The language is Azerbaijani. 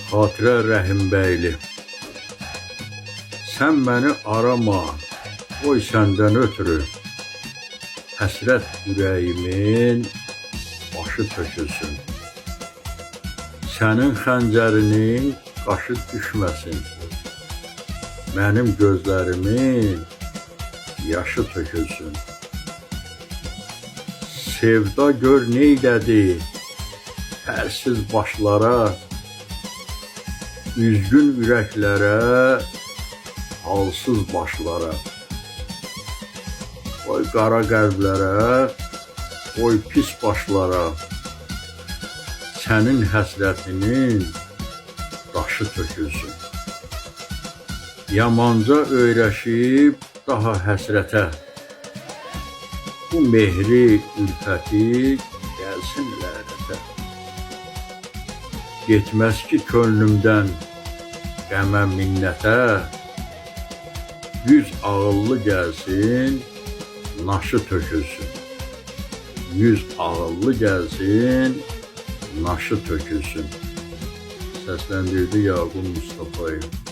Xatirə Rəhimbəyli. Sən məni arama, qoy səndən ötrü həsrət ürəyimin başı tökülsün. Sənin xəncərinin qaşı düşməsin. Mənim gözlərimin yaşı tökülsün. Sevda gör neylədi pərsiz başlara, üzgün ürəklərə, halsız başlara. Qoy qara qəlblərə, qoy pis başlara, sənin həsrətinin daşı tökülsün. Yamanca öyrəşib daha həsrətə, bu mehri, ülfəti gəlsin lənətə. Getməz ki könlümdən qəmə minnətə, 100 ağıllı gəlsin, naşı tökülsün. 100 ağıllı gəlsin, naşı tökülsün. Səsləndirdi Yaqub Mustafayev.